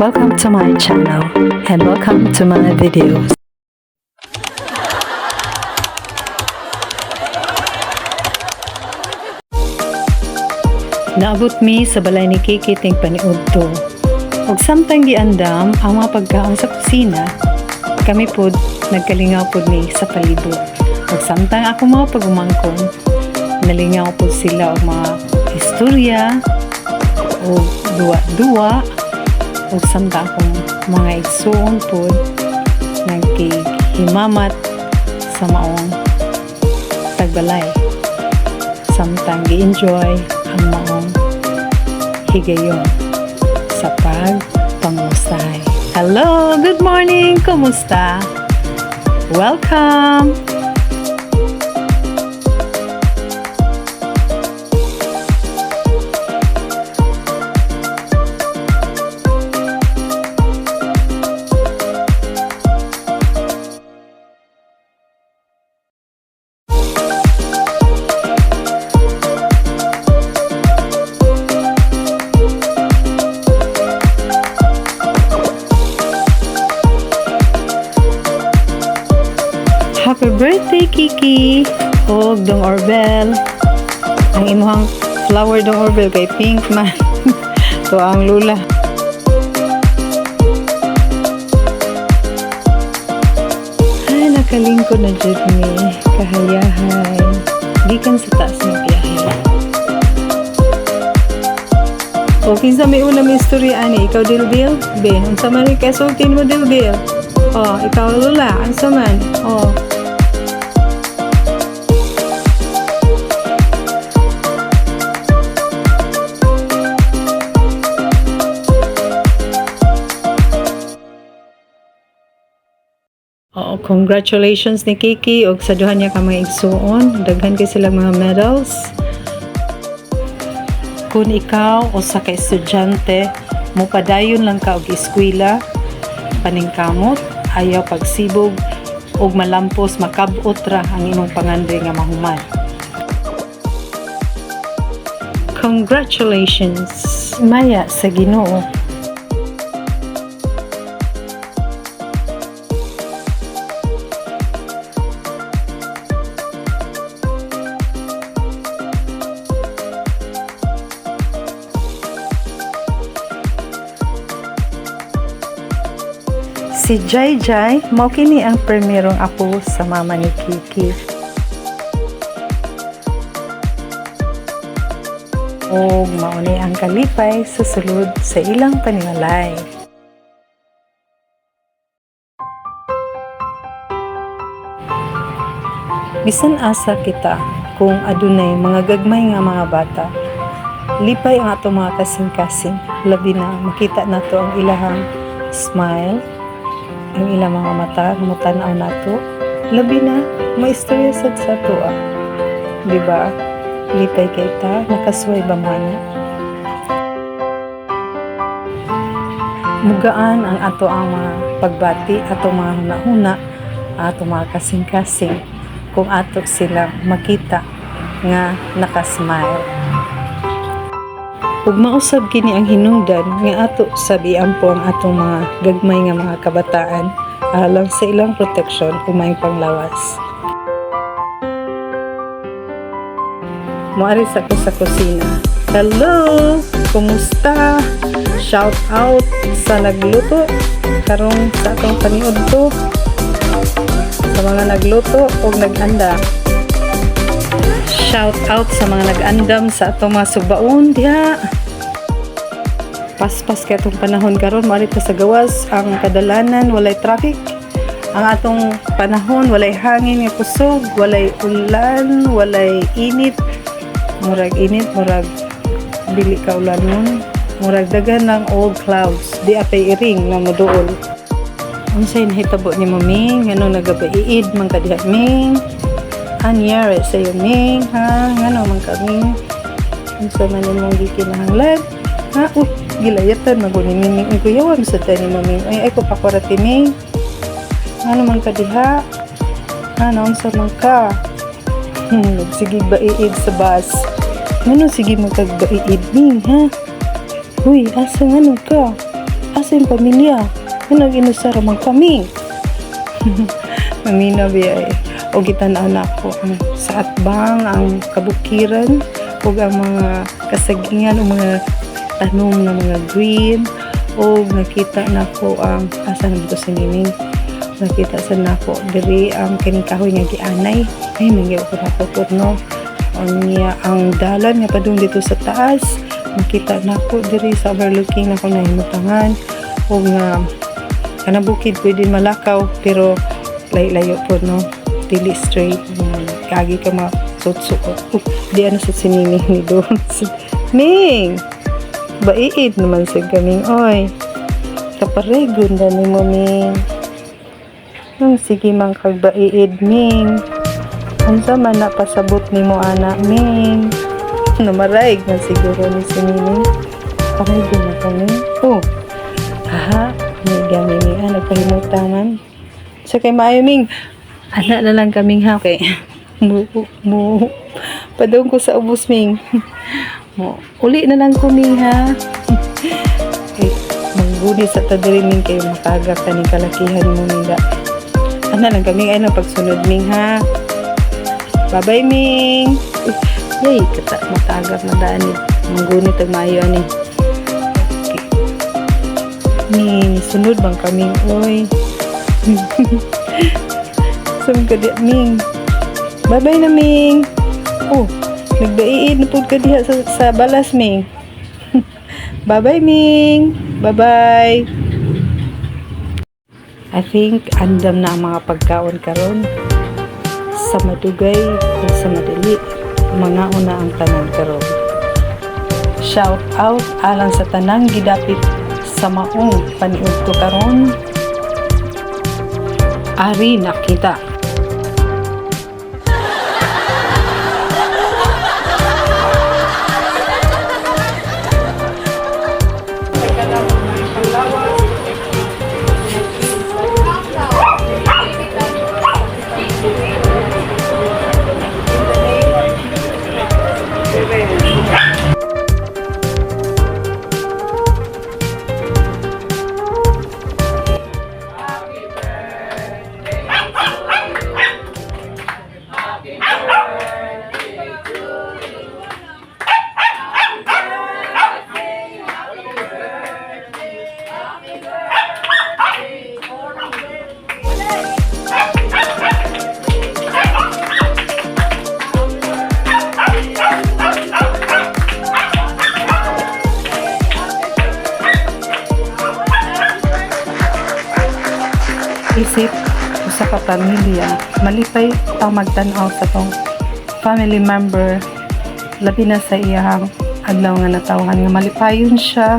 Welcome to my channel and welcome to my videos. Naabot mi sa balay ni Kiki ting paniudto. Ug samtang giandam ang mga pagkaon sa kusina, kami pod nagkalingaw pod mi sa palibot. Ug samtang ako mga pagumangkon, nalingaw pod sila og mga istorya ug duwa-duwa, ug samtang akong mga igsuon pod naghimamat sa maong tagbalay samtang gi-enjoy ang maong higayon sa pagpangustahay. Hello! Good morning! Kumusta? Welcome! Happy birthday, Kiki! Og Dong Orbel. Ang imuhang flower, Dong Orbel, kay pink man. To ang lula. Ay, nakalingkod na jud mi. Kahayahay. Gikan sa taas ng biyahe. O, kinsa may una may istorya ani? Ikaw, Dildil? Be, unsa man ni kasultin mo, Dildil? O, ikaw, Lula, unsa man? O. Oo, congratulations ni Kiki og sa duha niya ka mga igsuon. Daghan kay sila mga medals. Kung ikaw usa ka estudyante, mopadayon lang ka og eskwela, paningkamot, ayaw pagsibog ug malampos, makab-ot ra ang imong pangandoy nga mahuman. Congratulations! Maya sa Ginoo. Si Jai Jai, mao kini ang primerong apo sa mama ni Kiki. Og mao ni ang kalipay sa sulod sa ilang panimalay. Bisan asa kita, kung adunay mga gagmay nga mga bata, lipay ang atong mga kasing-kasing, labi na makita nato ang ilahang smile, ang ilang mga mata mutanaw nato, labi na maistorya sad sa atoa, di ba? Lipay kay ta, nakasuway ba mo ana? Mugaan ang ato ang mga pagbati, ato mga hunahuna, ato mga kasing-kasing kung ato sila makita nga nakasmile. Ug mausab kini ang hinungdan nga ato sab iampo ang atong mga gagmay nga mga kabataan alang sa ilang protection ug maayong panglawas. Moari sa ko sa kusina. Hello! Kumusta? Shout out sa nagluto karong sa atong paniudto. Sa mga nagluto ug nag-anda. Shout out sa mga nag-andam sa atong mga subaon diha. Paspas kay atong panahon karon, moari ta sa gawas, ang kadalanan walay traffic. Ang atong panahon walay hangin nga kusog, walay ulan, walay init. Murag init, murag dili ka ulanon. Murag daghan lang og clouds, di apay iring nga moduol. Unsay nahitabo nimo, Ming? Nganong nagabaiid man ka diha, Ming? Anyari sa iyo, Ming, ha? Ngano man ka, Ming? Unsa man imong gikinahanglan? Ha? Uy, gilayatan man ko ni Ming. Uy, kuyawan sa ta ni Ming. Ay, ay ko pakurati, Ming. Ngano man ka diha? Ha, naunsa man ka? Sige baiid sa bus. Ngano sige mo kag baiid, Ming, ha? Uy, asa ngano ka? Asa Asa yung pamilya? Ano inusara man kami? Mamina biya eh. O gitan-aw nako ang sa atbang, ang kabukiran, ug ang mga kasagingan o mga tanom nga mga green, o nakita nako ang asa na dito sa Nining. Nakita sa nako diri ang kining kahoy nga gianay. Ay, mangyaw ko napupot, no. Unya ang dalan nga padung dito sa taas, makita nako diri sa overlooking nako nahimutangan, ug nga kanang bukid pwede malakaw pero layo-layo po, no, dili straight. Kagi ka ma suot-suot. Oh, di ano sa siniming ni doon. Ming, baiid naman sa gaming, oy. Kaparegon na ni mo, Ming. Nung sige man kag baiid, Ming. Unsa man na pasabot nimo ana, Ming? Namaraig man siguro ni si Ming. Paregon na kami. Oh. Aha, may gamini ah, nagpahimuta man. So kay maayo, Ming. Ana na lang kaming ha kay mo mo padung ko sa ubos, Ming. Mo uli na lang ko, Ming, ha. Kay mangguni sa ta diri, Ming, kay makagak kaning kalakihan mo ninda. Ana lang kaming ay na pagsunod, Ming, ha. Bye-bye, Ming. Uy, yay kata matagak na daan ni. Mangguni tag maayo ani. Okay. Ming, sunod bang kaming oy. Saan ka di, Ming? Bye-bye na, Ming. Oh, nagdaiid na pud ka diha sa balas, Ming. Bye-bye, Ming. Bye-bye. I think andam na ang mga pagkaon karon. Sa madugay o sa madali, mga una ang tanan karon. Shout out alang sa tanang gidapit sa maong paniudto karon. Ari nakita. Isip usa ka pamilya, malipay ang magtan-aw sa tong family member, labi na sa iyang adlaw nga natawhan, nga malipayon siya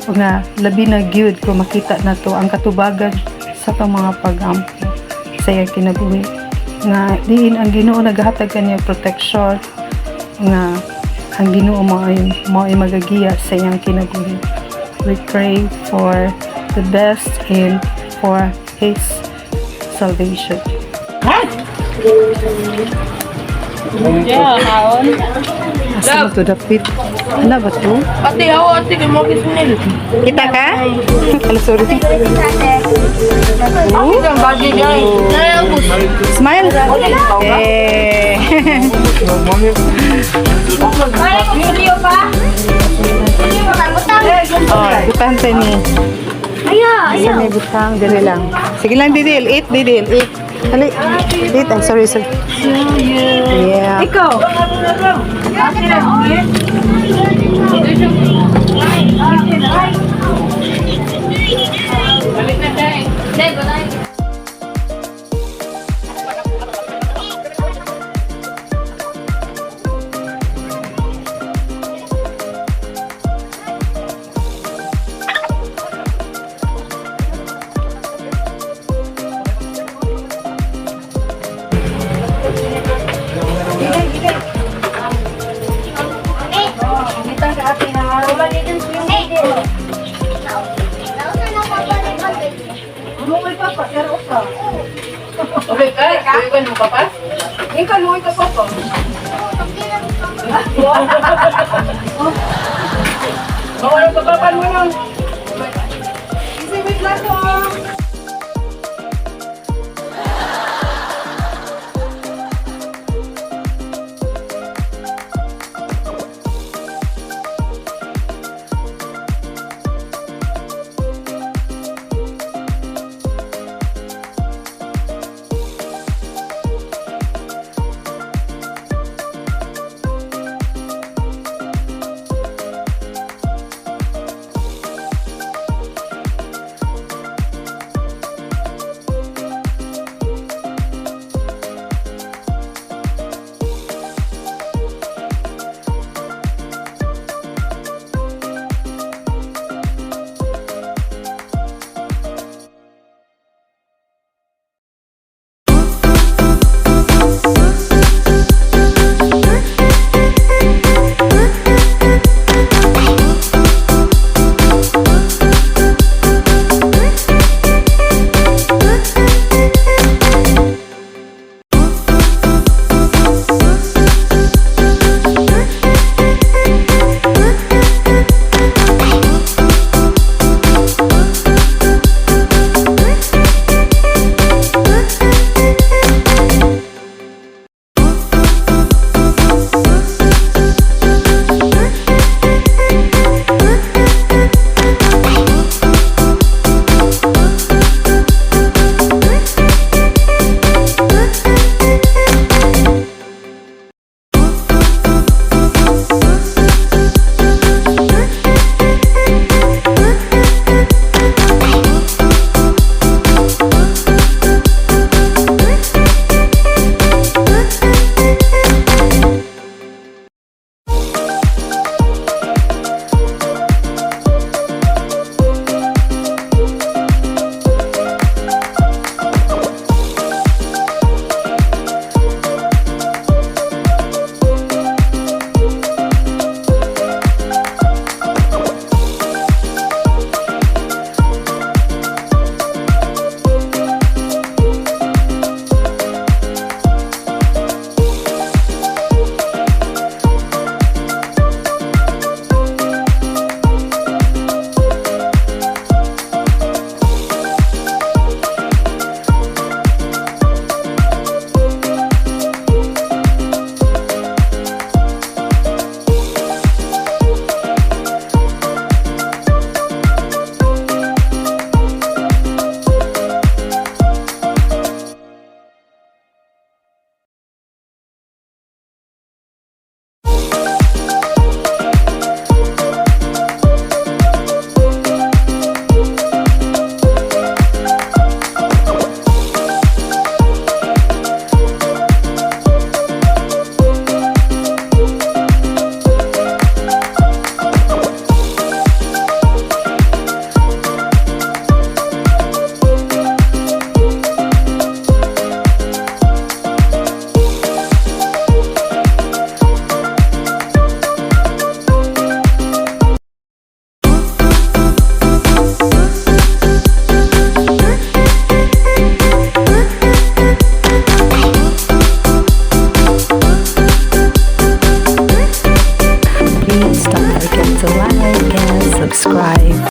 o nga labi na gyud kung makita nato ang katubagan sa tong mga pag-ampo sa iyang kinabuhi, nga diin ang Ginoo naghatag kaniya protection, nga ang Ginoo mao ay magagiya sa iyang kinabuhi. We pray for the best and for his salvation. Yeah, kaon. Asa ba to dapit? Ano ba to? Pati ako, ate, kay mo kisunil. Kita ka? Ala, sorry. Ako ang body guys. Smile. Eh. Ay, pa. Oh, butang tayo ni. Aya, Asa may butang? Dili lang. Sige lang, Didil. Eat, Didil. Eat. Hali. Eat. I'm sorry, sorry. Yeah. Ikaw. Okay ka? Ikaw mo pa? Ikaw luwi ka pa pa. Bawal ka pa mo lang.